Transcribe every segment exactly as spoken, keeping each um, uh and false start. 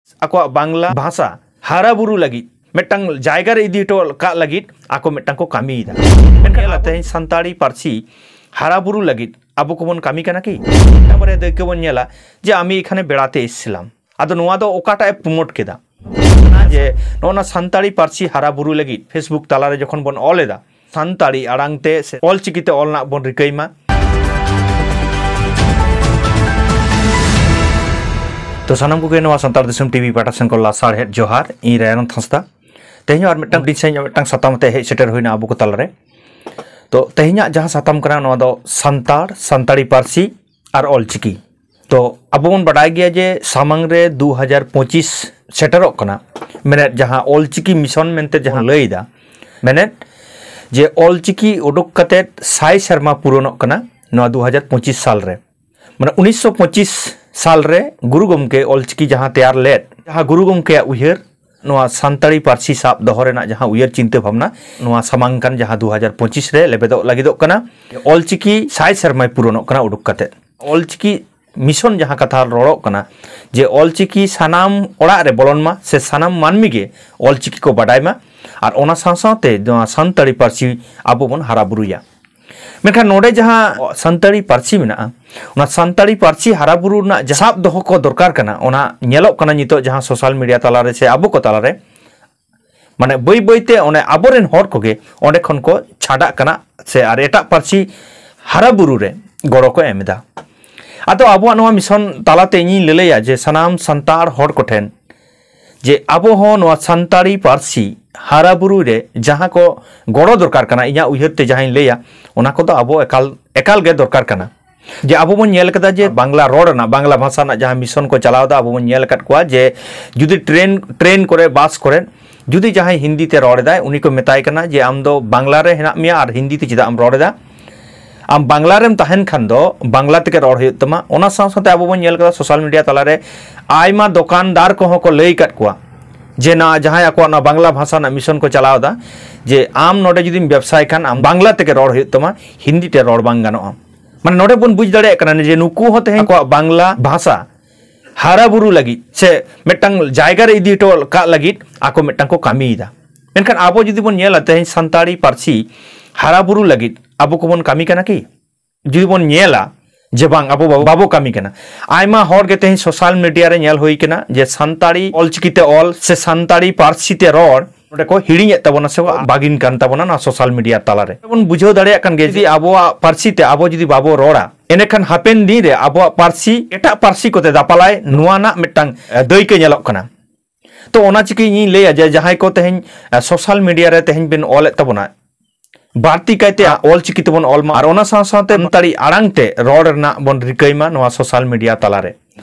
ᱟᱠᱚᱣᱟᱜ ᱵᱟᱝᱞᱟ ᱵᱷᱟᱥᱟ ᱦᱟᱨᱟ ᱵᱩᱨᱩ ᱞᱟᱹᱜᱤᱫ, ᱢᱤᱫᱴᱟᱝ ᱡᱟᱭᱜᱟ ᱨᱮ ᱤᱫᱤ ᱦᱚᱴᱚ ᱠᱟᱜ ᱞᱟᱹᱜᱤᱫ ᱟᱠᱚ ᱢᱤᱫᱴᱟᱝ ᱠᱚ ᱠᱟᱹᱢᱤᱭᱮᱫᱟ᱾ ᱢᱮᱱᱠᱷᱟᱱ ᱧᱮᱞᱟ, ᱛᱮᱦᱮᱧ ᱥᱟᱱᱛᱟᱲᱤ ᱯᱟᱹᱨᱥᱤ ᱦᱟᱨᱟ ᱵᱩᱨᱩ ᱞᱟᱹᱜᱤᱫ ᱟᱵᱚ ᱠᱚᱵᱚᱱ ᱠᱟᱹᱢᱤ ᱠᱟᱱᱟ ᱠᱤ? ᱢᱤᱫᱴᱟᱝ ᱵᱟᱨᱭᱟ ᱫᱟᱹᱭᱠᱟᱹ ᱵᱚᱱ ᱧᱮᱞᱟ ᱡᱮ "আমি এখানে বেড়াতে এসেছিলাম", ᱟᱫᱚ ᱱᱚᱣᱟ ᱫᱚ ᱚᱠᱟᱴᱟᱜ ᱮ ᱯᱨᱚᱢᱳᱴ ᱠᱮᱫᱟ? ᱡᱮ ᱱᱚᱜᱼᱚ ᱱᱟ ᱥᱟᱱᱛᱟᱲᱤ ᱯᱟᱹᱨᱥᱤ ᱦᱟᱨᱟ ᱵᱩᱨᱩ ᱞᱟᱹᱜᱤᱫ Facebook ᱛᱟᱞᱟᱨᱮ ᱡᱚᱠᱷᱚᱱ ᱵᱚᱱ ᱚᱞ ᱮᱫᱟ, ᱥᱟᱱᱛᱟᱲᱤ ᱟᱲᱟᱝ ᱛᱮ ᱥᱮ ᱚᱞᱪᱤᱠᱤ ᱛᱮ ᱚᱞ ᱨᱮᱱᱟᱜ ᱵᱚᱱ ᱨᱤᱠᱟᱹᱭ ᱢᱟ᱾ ᱛᱚ ᱥᱟᱱᱟᱢ ᱠᱚᱜᱮ ᱱᱚᱣᱟ ᱥᱟᱱᱛᱟᱲ ᱫᱤᱥᱚᱢ ᱴᱤᱵᱷᱤ ᱯᱟᱦᱴᱟ ᱥᱮᱱ ᱠᱷᱚᱱ ᱞᱟᱥᱟᱲᱦᱮᱫ ᱡᱚᱦᱟᱨ᱾ ᱤᱧ ᱨᱟᱭᱟᱱᱚᱱᱫ ᱦᱟᱸᱥᱫᱟ᱾ ᱛᱮᱦᱮᱧ ᱦᱚᱸ ᱟᱨ ᱢᱤᱫᱴᱟᱝ ᱦᱩᱰᱤᱧ ᱥᱟᱺᱦᱤᱡ ᱢᱤᱫᱴᱟᱝ ᱥᱟᱛᱟᱢ ᱟᱛᱮ ᱦᱮᱡ ᱥᱮᱴᱮᱨ ᱦᱩᱭᱱᱟ ᱟᱵᱚ ᱠᱚ ᱛᱟᱞᱟᱨᱮ᱾ ᱛᱚ ᱛᱮᱦᱮᱧᱟᱜ ᱡᱟᱦᱟᱸ ᱥᱟᱛᱟᱢ ᱠᱟᱱᱟ, ᱱᱚᱣᱟ ᱫᱚ ᱥᱟᱱᱛᱟᱲ, ᱥᱟᱱᱛᱟᱲᱤ ᱯᱟᱹᱨᱥᱤ ᱟᱨ ᱚᱞᱪᱤᱠᱤ᱾ ᱛᱚ ᱟᱵᱚ ᱵᱚᱱ ᱵᱟᱰᱟᱭ ᱜᱮᱭᱟ ᱡᱮ ᱥᱟᱢᱟᱝ ᱨᱮ ᱫᱩ ᱦᱟᱡᱟᱨ ᱯᱚᱸᱪᱤᱥ ᱥᱮᱴᱮᱨᱚᱜ ᱠᱟᱱᱟ᱾ ᱢᱮᱱᱮᱫ ᱡᱟᱦᱟᱸ ᱚᱞᱪᱤᱠᱤ ᱢᱤᱥᱚᱱ ᱢᱮᱱᱛᱮ ᱡᱟᱦᱟᱸ ᱞᱟᱹᱭᱫᱟ, ᱢᱮᱱᱮᱫ ᱡᱮ ᱚᱞᱪᱤᱠᱤ ᱩᱰᱩᱠ ᱠᱟᱛᱮᱫ ᱥᱟᱭ ᱥᱮᱨᱢᱟ ᱯᱩᱨᱚᱱᱚᱜ ᱠᱟᱱᱟ ᱱᱚᱣᱟ ᱫᱩ ᱦᱟᱡᱟᱨ ᱯᱚᱸᱪᱤᱥ ᱥᱟᱞ ᱨᱮ᱾ ᱢᱟᱱᱮ ᱩᱱᱤᱥᱥᱚ ᱯᱚᱸᱪᱤᱥ ᱥᱟᱞ ᱨᱮ ᱜᱩᱨᱩ ᱜᱚᱢᱠᱮ ᱚᱞᱪᱤᱠᱤ ᱡᱟᱦᱟᱸ ᱛᱮᱭᱟᱨ ᱞᱮᱫ, ᱡᱟᱦᱟᱸ ᱜᱩᱨᱩ ᱜᱚᱢᱠᱮᱭᱟᱜ ᱩᱭᱦᱟᱹᱨ, ᱱᱚᱣᱟ ᱥᱟᱱᱛᱟᱲᱤ ᱯᱟᱹᱨᱥᱤ ᱥᱟᱵ ᱫᱚᱦᱚ ᱨᱮᱱᱟᱜ ᱡᱟᱦᱟᱸ ᱩᱭᱦᱟᱹᱨ ᱪᱤᱱᱛᱟᱹ ᱵᱷᱟᱵᱽᱱᱟ, ᱱᱚᱣᱟ ᱥᱟᱢᱟᱝ ᱠᱟᱱ ᱡᱟᱦᱟᱸ ᱫᱩ ᱦᱟᱡᱟᱨ ᱯᱚᱸᱪᱤᱥ ᱨᱮ ᱞᱮᱵᱮᱫᱚᱜ ᱞᱟᱹᱜᱤᱫᱚᱜ ᱠᱟᱱᱟ, ᱚᱞᱪᱤᱠᱤ ᱥᱟᱭ ᱥᱮᱨᱢᱟᱭ ᱯᱩᱨᱚᱱᱚᱜ ᱠᱟᱱᱟ ᱩᱰᱩᱠ ᱠᱟᱛᱮᱫ᱾ ᱚᱞᱪᱤᱠᱤ ᱢᱤᱥᱚᱱ ᱡᱟᱦᱟᱸ ᱠᱟᱛᱷᱟ ᱨᱚᱲᱚᱜ ᱠᱟᱱᱟ, ᱡᱮ ᱚᱞᱪᱤᱠᱤ ᱥᱟᱱᱟᱢ ᱚᱲᱟᱜ ᱨᱮ ᱵᱚᱞᱚᱱ ᱢᱟ ᱥᱮ ᱥᱟᱱᱟᱢ ᱢᱟᱹᱱᱢᱤ ᱜᱮ ᱚᱞᱪᱤᱠᱤ ᱠᱚ ᱵᱟᱰᱟᱭ ᱢᱟ, ᱟᱨ ᱚᱱᱟ ᱥᱟᱶ ᱥᱟᱶᱛᱮ ᱱᱚᱣᱟ ᱥᱟᱱᱛᱟᱲᱤ ᱯᱟᱹᱨᱥᱤ ᱟᱵᱚ ᱵᱚᱱ ᱦᱟᱨᱟ ᱵᱩᱨᱩᱭᱟ᱾ ᱢᱮᱱᱠᱷᱟᱱ ᱱᱚᱰᱮ ᱡᱟᱦᱟᱸ ᱥᱟᱱᱛᱟᱲᱤ ᱯᱟᱹᱨᱥᱤ ᱢᱮᱱᱟᱜᱼᱟ, ᱚᱱᱟ ᱥᱟᱱᱛᱟᱲᱤ ᱯᱟᱹᱨᱥᱤ ᱦᱟᱨᱟ ᱵᱩᱨᱩ ᱨᱮᱱᱟᱜ ᱡᱟᱦᱟᱸ ᱥᱟᱵ ᱫᱚᱦᱚ ᱠᱚ ᱫᱚᱨᱠᱟᱨ ᱠᱟᱱᱟ, ᱚᱱᱟ ᱧᱮᱞᱚᱜ ᱠᱟᱱᱟ ᱱᱤᱛᱚᱜ ᱡᱟᱦᱟᱸ ᱥᱳᱥᱟᱞ ᱢᱤᱰᱤᱭᱟ ᱛᱟᱞᱟᱨᱮ ᱥᱮ ᱟᱵᱚ ᱠᱚ ᱛᱟᱞᱟᱨᱮ, ᱢᱟᱱᱮ ᱵᱟᱹᱭ ᱵᱟᱹᱭᱛᱮ ᱚᱱᱮ ᱟᱵᱚᱨᱮᱱ ᱦᱚᱲ ᱠᱚᱜᱮ ᱚᱸᱰᱮ ᱠᱷᱚᱱ ᱠᱚ ᱪᱷᱟᱰᱟᱜ ᱠᱟᱱᱟ ᱥᱮ ᱟᱨ ᱮᱴᱟᱜ ᱯᱟᱹᱨᱥᱤ ᱦᱟᱨᱟ ᱵᱩᱨᱩ ᱨᱮ ᱜᱚᱲᱚ ᱠᱚ ᱮᱢ ᱮᱫᱟ᱾ ᱟᱫᱚ ᱟᱵᱚᱣᱟᱜ ᱱᱚᱣᱟ ᱢᱤᱥᱚᱱ ᱛᱟᱞᱟᱛᱮ ᱤᱧᱤᱧ ᱞᱟᱹᱞᱟᱹᱭᱟ ᱡᱮ ᱥᱟᱱᱟᱢ ᱥᱟᱱᱛᱟᱲ ᱦᱚᱲ ᱠᱚᱴᱷᱮᱱ ᱡᱮ ᱟᱵᱚ ᱦᱚᱸ ᱱᱚᱣᱟ ᱥᱟᱱᱛᱟᱲᱤ ᱯᱟᱹᱨᱥᱤ ᱦᱟᱨᱟ ᱵᱩᱨᱩ ᱨᱮ ᱡᱟᱦᱟᱸ ᱠᱚ ᱜᱚᱲᱚ ᱫᱚᱨᱠᱟᱨ ᱠᱟᱱᱟ, ᱤᱧᱟᱹᱜ ᱩᱭᱦᱟᱹᱨ ᱛᱮ ᱡᱟᱦᱟᱸᱧ ᱞᱟᱹᱭᱟ, ᱚᱱᱟ ᱠᱚᱫᱚ ᱟᱵᱚ ᱮᱠᱟᱞ, ᱮᱠᱟᱞ ᱜᱮ ᱫᱚᱨᱠᱟᱨ ᱠᱟᱱᱟ᱾ ᱡᱮ ᱟᱵᱚ ᱵᱚᱱ ᱧᱮᱞ ᱠᱟᱫᱟ ᱡᱮ ᱵᱟᱝᱞᱟ ᱨᱚᱲ ᱨᱮᱱᱟᱜ, ᱵᱟᱝᱞᱟ ᱵᱷᱟᱥᱟ ᱨᱮᱱᱟᱜ ᱡᱟᱦᱟᱸ ᱢᱤᱥᱚᱱ ᱠᱚ ᱪᱟᱞᱟᱣ ᱮᱫᱟ, ᱟᱵᱚ ᱵᱚᱱ ᱧᱮᱞ ᱟᱠᱟᱫ ᱠᱚᱣᱟ ᱡᱮ ᱡᱩᱫᱤ ᱴᱨᱮᱱ, ᱴᱨᱮᱱ ᱠᱚᱨᱮ, ᱵᱟᱥ ᱠᱚᱨᱮ ᱡᱩᱫᱤ ᱡᱟᱦᱟᱸᱭ ᱦᱤᱱᱫᱤ ᱛᱮ ᱨᱚᱲ ᱮᱫᱟᱭ, ᱩᱱᱤ ᱠᱚ ᱢᱮᱛᱟᱭ ᱠᱟᱱᱟ ᱡᱮ "ᱟᱢ ᱫᱚ ᱵᱟᱝᱞᱟ ᱨᱮ ᱦᱮᱱᱟᱜ ᱢᱮᱭᱟ ᱟᱨ ᱦᱤᱱᱫᱤ ᱛᱮ ᱪᱮᱫᱟᱜ ᱮᱢ ᱨᱚᱲ ᱮᱫᱟ? ᱟᱢ ᱵᱟᱝᱞᱟ ᱨᱮᱢ ᱛᱟᱦᱮᱱ ᱠᱷᱟᱱ ᱫᱚ ᱵᱟᱝᱞᱟ ᱛᱮᱜᱮ ᱨᱚᱲ ᱦᱩᱭᱩᱜ ᱛᱟᱢᱟ᱾" ᱚᱱᱟ ᱥᱟᱶ ᱥᱟᱶᱛᱮ ᱟᱵᱚ ᱵᱚᱱ ᱧᱮᱞ ᱠᱟᱫᱟ ᱥᱳᱥᱟᱞ ᱢᱤᱰᱤᱭᱟ ᱛᱟᱞᱟᱨᱮ ᱟᱭᱢᱟ ᱫᱚᱠᱟᱱᱫᱟᱨ ᱠᱚᱦᱚᱸ ᱠᱚ ᱞᱟᱹᱭ ᱟᱠᱟᱫ ᱠᱚᱣᱟ ᱡᱮ ᱱᱟ ᱡᱟᱦᱟᱸᱭ ᱟᱠᱚᱣᱟᱜ ᱱᱚᱣᱟ ᱵᱟᱝᱞᱟ ᱵᱷᱟᱥᱟ ᱨᱮᱱᱟᱜ ᱢᱤᱥᱚᱱ ᱠᱚ ᱪᱟᱞᱟᱣ ᱮᱫᱟ, ᱡᱮ "ᱟᱢ ᱱᱚᱰᱮ ᱡᱩᱫᱤᱢ ᱵᱮᱵᱽᱥᱟᱭ ᱠᱷᱟᱱ ᱟᱢ ᱵᱟᱝᱞᱟ ᱛᱮᱜᱮ ᱨᱚᱲ ᱦᱩᱭᱩᱜ ᱛᱟᱢᱟ, ᱦᱤᱱᱫᱤ ᱛᱮ ᱨᱚᱲ ᱵᱟᱝ ᱜᱟᱱᱚᱜᱼᱟ᱾" ᱢᱟᱱᱮ ᱱᱚᱰᱮ ᱵᱚᱱ ᱵᱩᱡᱽ ᱫᱟᱲᱮᱭᱟᱜ ᱠᱟᱱᱟ ᱡᱮ ᱱᱩᱠᱩ ᱦᱚᱸ ᱛᱮᱦᱮᱧ ᱟᱠᱚᱣᱟᱜ ᱵᱟᱝᱞᱟ ᱵᱷᱟᱥᱟ ᱦᱟᱨᱟ ᱵᱩᱨᱩ ᱞᱟᱹᱜᱤᱫ ᱥᱮ ᱢᱤᱫᱴᱟᱝ ᱡᱟᱭᱜᱟ ᱨᱮ ᱤᱫᱤ ᱦᱚᱴᱚ ᱠᱟᱜ ᱞᱟᱹᱜᱤᱫ ᱟᱠᱚ ᱢᱤᱫᱴᱟᱝ ᱠᱚ ᱠᱟᱹᱢᱤᱭᱮᱫᱟ᱾ ᱢᱮᱱᱠᱷᱟᱱ ᱟᱵᱚ ᱡᱩᱫᱤ ᱵᱚᱱ ᱧᱮᱞᱟ, ᱛᱮᱦᱮᱧ ᱥᱟᱱᱛᱟᱲᱤ ᱯᱟᱹᱨᱥᱤ ᱦᱟᱨᱟ ᱵᱩᱨᱩ ᱞᱟᱹᱜᱤᱫ ᱟᱵᱚ ᱠᱚᱵᱚᱱ ᱠᱟᱹᱢᱤ ᱠᱟᱱᱟ ᱠᱤ? ᱡᱩᱫᱤ ᱵᱚᱱ ᱧᱮᱞᱟ ᱡᱮ ᱵᱟᱝ, ᱟᱵᱚ ᱵᱟᱵᱚ, ᱵᱟᱵᱚ ᱠᱟᱹᱢᱤ ᱠᱟᱱᱟ᱾ ᱟᱭᱢᱟ ᱦᱚᱲ ᱜᱮ ᱛᱮᱦᱮᱧ ᱥᱳᱥᱟᱞ ᱢᱤᱰᱤᱭᱟ ᱨᱮ ᱧᱮᱞ ᱦᱩᱭ ᱠᱟᱱᱟ ᱡᱮ ᱥᱟᱱᱛᱟᱲᱤ ᱚᱞᱪᱤᱠᱤ ᱛᱮ ᱚᱞ ᱥᱮ ᱥᱟᱱᱛᱟᱲᱤ ᱯᱟᱹᱨᱥᱤ ᱛᱮ ᱨᱚᱲ ᱱᱚᱰᱮ ᱠᱚ ᱦᱤᱲᱤᱧᱮᱫ ᱛᱟᱵᱚᱱᱟ ᱥᱮ ᱠᱚ ᱵᱟᱹᱜᱤᱱ ᱠᱟᱱ ᱛᱟᱵᱚᱱᱟ ᱱᱚᱣᱟ ᱥᱳᱥᱟᱞ ᱢᱤᱰᱤᱭᱟ ᱛᱟᱞᱟᱨᱮ᱾ ᱵᱚᱱ ᱵᱩᱡᱷᱟᱹᱣ ᱫᱟᱲᱮᱭᱟᱜ ᱠᱟᱱ ᱜᱮᱭᱟ, ᱡᱩᱫᱤ ᱟᱵᱚᱣᱟᱜ ᱯᱟᱹᱨᱥᱤ ᱛᱮ ᱟᱵᱚ ᱡᱩᱫᱤ ᱵᱟᱵᱚ ᱨᱚᱲᱟ, ᱮᱱᱮᱠᱷᱟᱱ ᱦᱟᱯᱮᱱ ᱫᱤᱱ ᱨᱮ ᱟᱵᱚᱣᱟᱜ ᱯᱟᱹᱨᱥᱤ ᱮᱴᱟᱜ ᱯᱟᱹᱨᱥᱤ ᱠᱚᱛᱮ ᱫᱟᱯᱟᱞᱟᱭ, ᱱᱚᱣᱟ ᱨᱮᱱᱟᱜ ᱢᱤᱫᱴᱟᱝ, ᱮ, ᱫᱟᱹᱭᱠᱟᱹ ᱧᱮᱞᱚᱜ ᱠᱟᱱᱟ᱾ ᱛᱚ ᱚᱱᱟ ᱪᱤᱠᱟᱹ ᱤᱧᱤᱧ ᱞᱟᱹᱭᱟ ᱡᱮ ᱡᱟᱦᱟᱸᱭ ᱠᱚ ᱛᱮᱦᱮᱧ, ᱮ, ᱥᱳᱥᱟᱞ ᱢᱤᱰᱤᱭᱟ ᱨᱮ ᱛᱮᱦᱮᱧ ᱵᱤᱱ ᱚᱞᱮᱫ ᱛᱟᱵᱚᱱᱟ, ᱵᱟᱹᱲᱛᱤ ᱠᱟᱭᱛᱮ ᱚᱞᱪᱤᱠᱤ ᱛᱮᱵᱚᱱ ᱚᱞ ᱢᱟ, ᱟᱨ ᱚᱱᱟ ᱥᱟᱶ ᱥᱟᱶᱛᱮ ᱥᱟᱱᱛᱟᱲᱤ ᱟᱲᱟᱝ ᱛᱮ ᱨᱚᱲ ᱨᱮᱱᱟᱜ ᱵᱚᱱ ᱨᱤᱠᱟᱹᱭ ᱢᱟ ᱱᱚᱣᱟ ᱥᱳᱥᱟᱞ ᱢᱤᱰᱤᱭᱟ ᱛᱟᱞᱟᱨᱮ᱾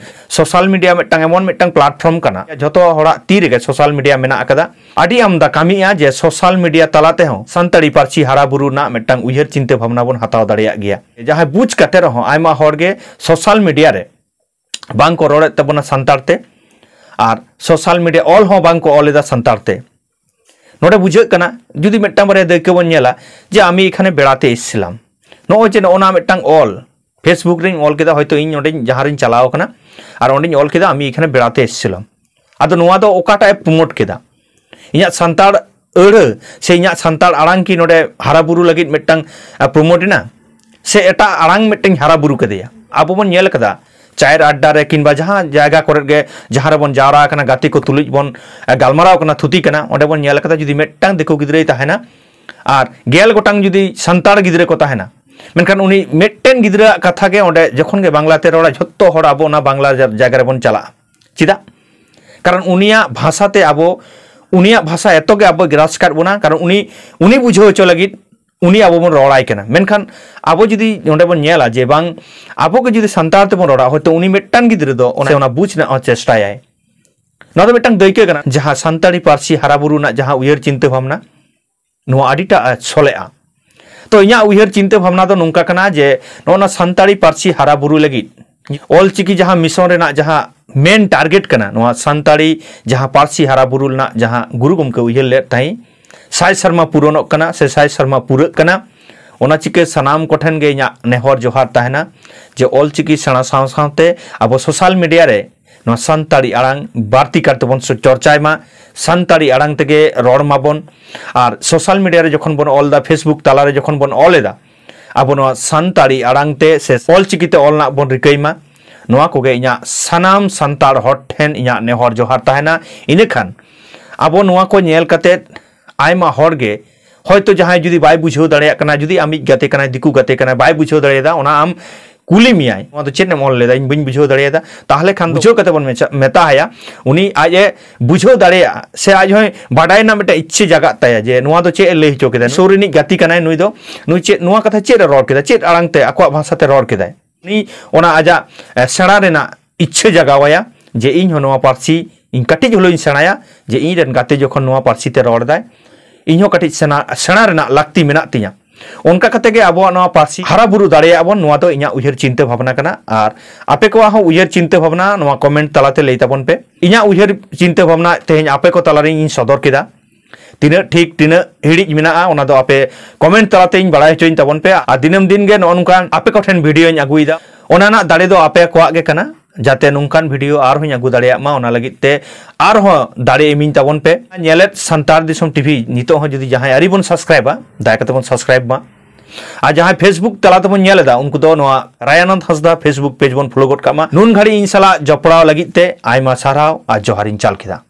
ᱥᱳᱥᱟᱞ ᱢᱤᱰᱤᱭᱟ ᱢᱤᱫᱴᱟᱝ ᱮᱢᱚᱱ ᱢᱤᱫᱴᱟᱝ ᱯᱞᱟᱴᱯᱷᱚᱨᱢ ᱠᱟᱱᱟ, ᱡᱷᱚᱛᱚ ᱦᱚᱲᱟᱜ ᱛᱤ ᱨᱮᱜᱮ ᱥᱳᱥᱟᱞ ᱢᱤᱰᱤᱭᱟ ᱢᱮᱱᱟᱜ ᱟᱠᱟᱫᱟ᱾ ᱟᱹᱰᱤ ᱟᱢᱫᱟ ᱠᱟᱹᱢᱤᱜᱼᱟ ᱡᱮ ᱥᱳᱥᱟᱞ ᱢᱤᱰᱤᱭᱟ ᱛᱟᱞᱟ ᱛᱮᱦᱚᱸ ᱥᱟᱱᱛᱟᱲᱤ ᱯᱟᱹᱨᱥᱤ ᱦᱟᱨᱟ ᱵᱩᱨᱩ ᱨᱮᱱᱟᱜ ᱢᱤᱫᱴᱟᱝ ᱩᱭᱦᱟᱹᱨ ᱪᱤᱱᱛᱟᱹ ᱵᱷᱟᱵᱽᱱᱟ ᱵᱚᱱ ᱦᱟᱛᱟᱣ ᱫᱟᱲᱮᱭᱟᱜ ᱜᱮᱭᱟ᱾ ᱡᱟᱦᱟᱸᱭ ᱵᱩᱡᱽ ᱠᱟᱛᱮ ᱨᱮᱦᱚᱸ ᱟᱭᱢᱟ ᱦᱚᱲ ᱜᱮ ᱥᱳᱥᱟᱞ ᱢᱤᱰᱤᱭᱟ ᱨᱮ ᱵᱟᱝ ᱠᱚ ᱨᱚᱲᱮᱫ ᱛᱟᱵᱚᱱᱟ ᱥᱟᱱᱛᱟᱲ ᱛᱮ, ᱟᱨ ᱥᱳᱥᱟᱞ ᱢᱤᱰᱤᱭᱟ ᱚᱞ ᱦᱚᱸ ᱵᱟᱝ ᱠᱚ ᱚᱞ ᱮᱫᱟ ᱥᱟᱱᱛᱟᱲ ᱛᱮ᱾ ᱱᱚᱰᱮ ᱵᱩᱡᱷᱟᱹᱜ ᱠᱟᱱᱟ, ᱡᱩᱫᱤ ᱢᱤᱫᱴᱟᱝ ᱵᱟᱨᱭᱟ ᱫᱟᱹᱭᱠᱟᱹ ᱵᱚᱱ ᱧᱮᱞᱟ, ᱡᱮ ᱟᱢᱤ ᱮᱠᱷᱟᱱᱮ ᱵᱮᱲᱟᱛᱮ ᱮᱥᱮᱞᱟᱢ, ᱱᱚᱜᱼᱚᱭ ᱡᱮ ᱱᱚᱜᱼᱚ ᱱᱟ ᱢᱤᱫᱴᱟᱝ ᱚᱞ, Facebook ᱨᱮᱧ ᱚᱞ ᱠᱮᱫᱟ, ᱦᱚᱭᱛᱳ ᱤᱧ ᱱᱚᱰᱮᱧ ᱡᱟᱦᱟᱸ ᱨᱤᱧ ᱪᱟᱞᱟᱣ ᱠᱟᱱᱟ ᱟᱨ ᱚᱸᱰᱮᱧ ᱚᱞ ᱠᱮᱫᱟ, ᱟᱢᱤ ᱮᱠᱷᱟᱱᱮ ᱵᱮᱲᱟᱛᱮ ᱮᱥᱮᱞᱟᱢ᱾ ᱟᱫᱚ ᱱᱚᱣᱟ ᱫᱚ ᱚᱠᱟᱴᱟᱜ ᱮ ᱯᱨᱚᱢᱳᱴ ᱠᱮᱫᱟ? ᱤᱧᱟᱹᱜ ᱥᱟᱱᱛᱟᱲ ᱟᱹᱲᱟᱹ ᱥᱮ ᱤᱧᱟᱹᱜ ᱥᱟᱱᱛᱟᱲ ᱟᱲᱟᱝ ᱠᱤ ᱱᱚᱰᱮ ᱦᱟᱨᱟ ᱵᱩᱨᱩ ᱞᱟᱹᱜᱤᱫ ᱢᱤᱫᱴᱟᱝ, ᱟ, ᱯᱨᱚᱢᱳᱴ ᱮᱱᱟ, ᱥᱮ ᱮᱴᱟᱜ ᱟᱲᱟᱝ ᱢᱤᱫᱴᱟᱝ ᱦᱟᱨᱟ ᱵᱩᱨᱩ ᱠᱮᱫᱮᱭᱟ? ᱟᱵᱚ ᱵᱚᱱ ᱧᱮᱞ ᱠᱟᱫᱟ, ᱪᱟᱭᱨ ᱟᱰᱰᱟ ᱨᱮ ᱠᱤᱝᱵᱟ ᱡᱟᱦᱟᱸ ᱡᱟᱭᱜᱟ ᱠᱚᱨᱮ ᱜᱮ, ᱡᱟᱦᱟᱸ ᱨᱮᱵᱚᱱ ᱡᱟᱣᱨᱟ ᱟᱠᱟᱱᱟ, ᱜᱟᱛᱮ ᱠᱚ ᱛᱩᱞᱩᱡ ᱵᱚᱱ, ᱟ, ᱜᱟᱞᱢᱟᱨᱟᱣ ᱠᱟᱱᱟ, ᱛᱷᱩᱛᱤ ᱠᱟᱱᱟ, ᱚᱸᱰᱮ ᱵᱚᱱ ᱧᱮᱞ ᱠᱟᱫᱟ, ᱡᱩᱫᱤ ᱢᱤᱫᱴᱟᱝ ᱫᱤᱠᱩ ᱜᱤᱫᱽᱨᱟᱹᱭ ᱛᱟᱦᱮᱱᱟ ᱟᱨ ᱜᱮᱞ ᱜᱚᱴᱟᱝ ᱡᱩᱫᱤ ᱥᱟᱱᱛᱟᱲ ᱜᱤᱫᱽᱨᱟᱹ ᱠᱚ ᱛᱟᱦᱮᱱᱟ, ᱢᱮᱱᱠᱷᱟᱱ ᱩᱱᱤ ᱢᱤᱫᱴᱮᱱ ᱜᱤᱫᱽᱨᱟᱹᱣᱟᱜ ᱠᱟᱛᱷᱟ ᱜᱮ ᱚᱸᱰᱮ ᱡᱚᱠᱷᱚᱱ ᱜᱮ ᱵᱟᱝᱞᱟᱛᱮ ᱨᱚᱲᱟ, ᱡᱷᱚᱛᱚ ᱦᱚᱲ ᱟᱵᱚ ᱚᱱᱟ ᱵᱟᱝᱞᱟ ᱡᱟ-, ᱡᱟᱭᱜᱟ ᱨᱮᱵᱚᱱ ᱪᱟᱞᱟᱜᱼᱟ᱾ ᱪᱮᱫᱟᱜ? ᱠᱟᱨᱚᱱ ᱩᱱᱤᱭᱟᱜ ᱵᱷᱟᱥᱟ ᱛᱮ ᱟᱵᱚ, ᱩᱱᱤᱭᱟᱜ ᱵᱷᱟᱥᱟ ᱮᱛᱚ ᱜᱮ ᱟᱵᱚ ᱜᱨᱟᱥ ᱠᱟᱫ ᱵᱚᱱᱟ, ᱠᱟᱨᱚᱱ ᱩᱱᱤ, ᱩᱱᱤ ᱵᱩᱡᱷᱟᱹᱣ ᱦᱚᱪᱚ ᱞᱟᱹᱜᱤᱫ ᱩᱱᱤ ᱟᱵᱚ ᱵᱚᱱ ᱨᱚᱲᱟᱭ ᱠᱟᱱᱟ᱾ ᱢᱮᱱᱠᱷᱟᱱ ᱟᱵᱚ ᱡᱩᱫᱤ ᱱᱚᱰᱮ ᱵᱚᱱ ᱧᱮᱞᱟ ᱡᱮ ᱵᱟᱝ, ᱟᱵᱚ ᱜᱮ ᱡᱩᱫᱤ ᱥᱟᱱᱛᱟᱲ ᱛᱮᱵᱚᱱ ᱨᱚᱲᱟ, ᱦᱚᱭᱛᱳ ᱩᱱᱤ ᱢᱤᱫᱴᱟᱝ ᱜᱤᱫᱽᱨᱟᱹ ᱫᱚ ᱚᱱᱟ, ᱚᱱᱟ ᱵᱩᱡᱽ ᱨᱮᱱᱟᱜ ᱦᱚᱸ ᱪᱮᱥᱴᱟᱭᱟᱭ᱾ ᱱᱚᱣᱟ ᱫᱚ ᱢᱤᱫᱴᱟᱝ ᱫᱟᱹᱭᱠᱟᱹ ᱠᱟᱱᱟ, ᱡᱟᱦᱟᱸ ᱥᱟᱱᱛᱟᱲᱤ ᱯᱟᱹᱨᱥᱤ ᱦᱟᱨᱟ ᱵᱩᱨᱩ ᱨᱮᱱᱟᱜ ᱡᱟᱦᱟᱸ ᱩᱭᱦᱟᱹᱨ ᱪᱤᱱᱛᱟᱹ ᱵᱷᱟᱵᱽᱱᱟ, ᱱᱚᱣᱟ ᱟᱹᱰᱤᱴᱟᱜ ᱥᱚᱞᱮᱜᱼᱟ᱾ ᱛᱚ ᱤᱧᱟᱹᱜ ᱩᱭᱦᱟᱹᱨ ᱪᱤᱱᱛᱟᱹ ᱵᱷᱟᱵᱽᱱᱟ ᱫᱚ ᱱᱚᱝᱠᱟ ᱠᱟᱱᱟ ᱡᱮ ᱱᱚᱜᱼᱚ ᱱᱟ ᱥᱟᱱᱛᱟᱲᱤ ᱯᱟᱹᱨᱥᱤ ᱦᱟᱨᱟ ᱵᱩᱨᱩ ᱞᱟᱹᱜᱤᱫ ᱚᱞᱪᱤᱠᱤ ᱡᱟᱦᱟᱸ ᱢᱤᱥᱚᱱ ᱨᱮᱱᱟᱜ ᱡᱟᱦᱟᱸ ᱢᱮᱱ ᱴᱟᱨᱜᱮᱴ ᱠᱟᱱᱟ, ᱱᱚᱣᱟ ᱥᱟᱱᱛᱟᱲᱤ ᱡᱟᱦᱟᱸ ᱯᱟᱹᱨᱥᱤ ᱦᱟᱨᱟ ᱵᱩᱨᱩ ᱨᱮᱱᱟᱜ ᱡᱟᱦᱟᱸ ᱜᱩᱨᱩ ᱜᱚᱢᱠᱮ ᱩᱭᱦᱟᱹᱨ ᱞᱮᱫ ᱛᱟᱦᱮᱸᱫ, ᱥᱟᱭ ᱥᱮᱨᱢᱟ ᱯᱩᱨᱚᱱᱚᱜ ᱠᱟᱱᱟ ᱥᱮ ᱥᱟᱭ ᱥᱮᱨᱢᱟ ᱯᱩᱨᱟᱹᱜ ᱠᱟᱱᱟ᱾ ᱚᱱᱟ ᱪᱤᱠᱟᱹ ᱥᱟᱱᱟᱢ ᱠᱚᱴᱷᱮᱱ ᱜᱮ ᱤᱧᱟᱹᱜ ᱱᱮᱦᱚᱨ ᱡᱚᱦᱟᱨ ᱛᱟᱦᱮᱱᱟ ᱡᱮ ᱚᱞᱪᱤᱠᱤ ᱥᱮᱬᱟ ᱥᱟᱶ ᱥᱟᱶᱛᱮ ᱟᱵᱚ ᱥᱳᱥᱟᱞ ᱢᱤᱰᱤᱭᱟ ᱨᱮ ᱱᱚᱣᱟ ᱥᱟᱱᱛᱟᱲᱤ ᱟᱲᱟᱝ ᱵᱟᱹᱲᱛᱤ ᱠᱟᱨ ᱛᱮᱵᱚᱱ ᱥᱚ- ᱪᱚᱨᱪᱟᱭ ᱢᱟ, ᱥᱟᱱᱛᱟᱲᱤ ᱟᱲᱟᱝ ᱛᱮᱜᱮ ᱨᱚᱲ ᱢᱟᱵᱚᱱ᱾ ᱟᱨ ᱥᱳᱥᱟᱞ ᱢᱤᱰᱤᱭᱟ ᱨᱮ ᱡᱚᱠᱷᱚᱱ ᱵᱚᱱ ᱚᱞ ᱮᱫᱟ, ᱯᱷᱮᱥᱵᱩᱠ ᱛᱟᱞᱟᱨᱮ ᱡᱚᱠᱷᱚᱱ ᱵᱚᱱ ᱚᱞ ᱮᱫᱟ, ᱟᱵᱚ ᱱᱚᱣᱟ ᱥᱟᱱᱛᱟᱲᱤ ᱟᱲᱟᱝ ᱛᱮ ᱥᱮ ᱚᱞᱪᱤᱠᱤ ᱛᱮ ᱚᱞ ᱨᱮᱱᱟᱜ ᱵᱚᱱ ᱨᱤᱠᱟᱹᱭ ᱢᱟ᱾ ᱱᱚᱣᱟ ᱠᱚᱜᱮ ᱤᱧᱟᱹᱜ ᱥᱟᱱᱟᱢ ᱥᱟᱱᱛᱟᱲ ᱦᱚᱲ ᱴᱷᱮᱱ ᱤᱧᱟᱹᱜ ᱱᱮᱦᱚᱨ ᱡᱚᱦᱟᱨ ᱛᱟᱦᱮᱱᱟ᱾ ᱤᱱᱟᱹᱠᱷᱟᱱ ᱟᱵᱚ ᱱᱚᱣᱟ ᱠᱚ ᱧᱮᱞ ᱠᱟᱛᱮ ᱟᱭᱢᱟ ᱦᱚᱲ ᱜᱮ ᱦᱚᱭᱛᱳ ᱡᱟᱦᱟᱸᱭ ᱡᱩᱫᱤ ᱵᱟᱭ ᱵᱩᱡᱷᱟᱹᱣ ᱫᱟᱲᱮᱭᱟᱜ ᱠᱟᱱᱟ, ᱡᱩᱫᱤ ᱟᱢᱤᱡ ᱜᱟᱛᱮ ᱠᱟᱱᱟᱭ, ᱫᱤᱠᱩ ᱜᱟᱛᱮ ᱠᱟᱱᱟᱭ, ᱵᱟᱭ ᱵᱩᱡᱷᱟᱹᱣ ᱫᱟᱲᱮᱭᱟᱫᱟ, ᱚᱱᱟ ᱟᱢ ᱠᱩᱞᱤ ᱢᱮᱭᱟᱭ, "ᱱᱚᱣᱟ ᱫᱚ ᱪᱮᱫ ᱮᱢ ᱚᱞ ᱞᱮᱫᱟ? ᱤᱧ ᱵᱟᱹᱧ ᱵᱩᱡᱷᱟᱹᱣ ᱫᱟᱲᱮᱭᱟᱫᱟ᱾" ᱛᱟᱦᱚᱞᱮ ᱠᱷᱟᱱ ᱵᱩᱡᱷᱟᱹᱣ ᱠᱟᱛᱮ ᱵᱚᱱ ᱢᱮᱪᱟ- ᱢᱮᱛᱟ ᱟᱭᱟ, ᱩᱱᱤ ᱟᱡ ᱮ ᱵᱩᱡᱷᱟᱹᱣ ᱫᱟᱲᱮᱭᱟᱜᱼᱟ ᱥᱮ ᱟᱡ ᱦᱚᱸᱭ ᱵᱟᱰᱟᱭ ᱨᱮᱱᱟᱜ ᱢᱤᱫᱴᱮᱱ ᱤᱪᱪᱷᱟᱹ ᱡᱟᱜᱟᱜ ᱛᱟᱭᱟ ᱡᱮ ᱱᱚᱣᱟ ᱫᱚ ᱪᱮᱫ ᱮ ᱞᱟᱹᱭ ᱦᱚᱪᱚ ᱠᱮᱫᱟ, ᱥᱩᱨ ᱨᱤᱱᱤᱡ ᱜᱟᱛᱮ ᱠᱟᱱᱟᱭ ᱱᱩᱭ ᱫᱚ, ᱱᱩᱭ ᱪᱮᱫ ᱱᱚᱣᱟ ᱠᱟᱛᱷᱟ ᱪᱮᱫ ᱮ ᱨᱚᱲ ᱠᱮᱫᱟ, ᱪᱮᱫ ᱟᱲᱟᱝ ᱛᱮ ᱟᱠᱚᱣᱟᱜ ᱵᱷᱟᱥᱟ ᱛᱮ ᱨᱚᱲ ᱠᱮᱫᱟᱭ᱾ ᱩᱱᱤ ᱚᱱᱟ ᱟᱡᱟᱜ, ᱮ, ᱥᱮᱬᱟ ᱨᱮᱱᱟᱜ ᱤᱪᱪᱷᱟᱹ ᱡᱟᱜᱟᱣᱟᱭᱟ ᱡᱮ ᱤᱧ ᱦᱚᱸ ᱱᱚᱣᱟ ᱯᱟᱹᱨᱥᱤ, ᱤᱧ ᱠᱟᱹᱴᱤᱡ ᱦᱚᱞᱚᱧ ᱥᱮᱬᱟᱭᱟ, ᱡᱮ ᱤᱧ ᱨᱮᱱ ᱜᱟᱛᱮ ᱡᱚᱠᱷᱚᱱ ᱱᱚᱣᱟ ᱯᱟᱹᱨᱥᱤ ᱛᱮ ᱨᱚᱲ ᱮᱫᱟᱭ, ᱤᱧ ᱦᱚᱸ ᱠᱟᱹᱴᱤᱡ ᱥᱮᱬᱟ, ᱥᱮᱬᱟ ᱨᱮᱱᱟᱜ ᱞᱟᱹᱠᱛᱤ ᱢᱮᱱᱟᱜ ᱛᱤᱧᱟ᱾ ᱚᱱᱠᱟ ᱠᱟᱛᱮ ᱜᱮ ᱟᱵᱚᱣᱟᱜ ᱱᱚᱣᱟ ᱯᱟᱹᱨᱥᱤ ᱦᱟᱨᱟ ᱵᱩᱨᱩ ᱫᱟᱲᱮᱭᱟᱜᱼᱟ ᱵᱚᱱ, ᱱᱚᱣᱟ ᱫᱚ ᱤᱧᱟᱹᱜ ᱩᱭᱦᱟᱹᱨ ᱪᱤᱱᱛᱟᱹ ᱵᱷᱟᱵᱽᱱᱟ ᱠᱟᱱᱟ᱾ ᱟᱨ ᱟᱯᱮ ᱠᱚᱣᱟᱜ ᱦᱚᱸ ᱩᱭᱦᱟᱹᱨ ᱪᱤᱱᱛᱟᱹ ᱵᱷᱟᱵᱽᱱᱟ ᱱᱚᱣᱟ ᱠᱚᱢᱮᱱᱴ ᱛᱟᱞᱟᱛᱮ ᱞᱟᱹᱭ ᱛᱟᱵᱚᱱ ᱯᱮ᱾ ᱤᱧᱟᱹᱜ ᱩᱭᱦᱟᱹᱨ ᱪᱤᱱᱛᱟᱹ ᱵᱷᱟᱵᱽᱱᱟ ᱛᱮᱦᱮᱧ ᱟᱯᱮ ᱠᱚ ᱛᱟᱞᱟᱨᱮ ᱤᱧ ᱥᱚᱫᱚᱨ ᱠᱮᱫᱟ᱾ ᱛᱤᱱᱟᱹᱜ ᱴᱷᱤᱠ, ᱛᱤᱱᱟᱹᱜ ᱦᱤᱲᱤᱡ ᱢᱮᱱᱟᱜᱼᱟ, ᱚᱱᱟ ᱫᱚ ᱟᱯᱮ ᱠᱚᱢᱮᱱᱴ ᱛᱟᱞᱟᱛᱮ ᱤᱧ ᱵᱟᱲᱟᱭ ᱦᱚᱪᱚᱧ ᱛᱟᱵᱚᱱ ᱯᱮ᱾ ᱟᱨ ᱫᱤᱱᱟᱹᱢ ᱫᱤᱱ ᱜᱮ ᱱᱚᱜᱼᱚ ᱱᱚᱝᱠᱟᱱ ᱟᱯᱮ ᱠᱚᱴᱷᱮᱱ ᱵᱷᱤᱰᱤᱭᱳᱧ ᱟᱹᱜᱩᱭᱮᱫᱟ᱾ ᱚᱱᱟ ᱨᱮᱱᱟᱜ ᱫᱟᱲᱮ ᱫᱚ ᱟᱯᱮ ᱠᱚᱣᱟᱜ ᱜᱮ ᱠᱟᱱᱟ, ᱡᱟᱛᱮ ᱱᱚᱝᱠᱟᱱ ᱵᱷᱤᱰᱤᱭᱳ ᱟᱨᱦᱚᱸᱧ ᱟᱹᱜᱩ ᱫᱟᱲᱮᱭᱟᱜ ᱢᱟ, ᱚᱱᱟ ᱞᱟᱹᱜᱤᱫ ᱛᱮ ᱟᱨᱦᱚᱸ ᱫᱟᱲᱮ ᱮᱢᱤᱧ ᱛᱟᱵᱚᱱ ᱯᱮ᱾ ᱧᱮᱞᱮᱫ ᱥᱟᱱᱛᱟᱲ ᱫᱤᱥᱚᱢ ᱴᱤᱵᱷᱤ ᱱᱤᱛᱚᱜ ᱦᱚᱸ ᱡᱩᱫᱤ ᱡᱟᱦᱟᱸᱭ ᱟᱹᱣᱨᱤ ᱵᱚᱱ ᱥᱟᱵᱥᱠᱨᱟᱭᱵᱟ, ᱫᱟᱭᱟ ᱠᱟᱛᱮ ᱵᱚᱱ ᱥᱟᱵᱥᱠᱨᱟᱭᱵ ᱢᱟ᱾ ᱟᱨ ᱡᱟᱦᱟᱸᱭ ᱯᱷᱮᱥᱵᱩᱠ ᱛᱟᱞᱟ ᱛᱮᱵᱚᱱ ᱧᱮᱞ ᱮᱫᱟ, ᱩᱱᱠᱩ ᱫᱚ ᱱᱚᱣᱟ ᱨᱟᱭᱟᱱᱟᱱᱫ ᱦᱟᱸᱥᱫᱟ ᱯᱷᱮᱥᱵᱩᱠ ᱯᱮᱡᱽ ᱵᱚᱱ ᱯᱷᱚᱞᱳ ᱜᱚᱫ ᱠᱟᱜ ᱢᱟ᱾ ᱱᱩᱱ ᱜᱷᱟᱹᱲᱤᱡ ᱤᱧ ᱥᱟᱞᱟᱜ ᱡᱚᱯᱲᱟᱣ ᱞᱟᱹᱜᱤᱫ ᱛᱮ ᱟᱭᱢᱟ ᱥᱟᱨᱦᱟᱣ ᱟᱨ ᱡᱚᱦᱟᱨᱤᱧ ᱪᱟᱞ ᱠᱮᱫᱟ᱾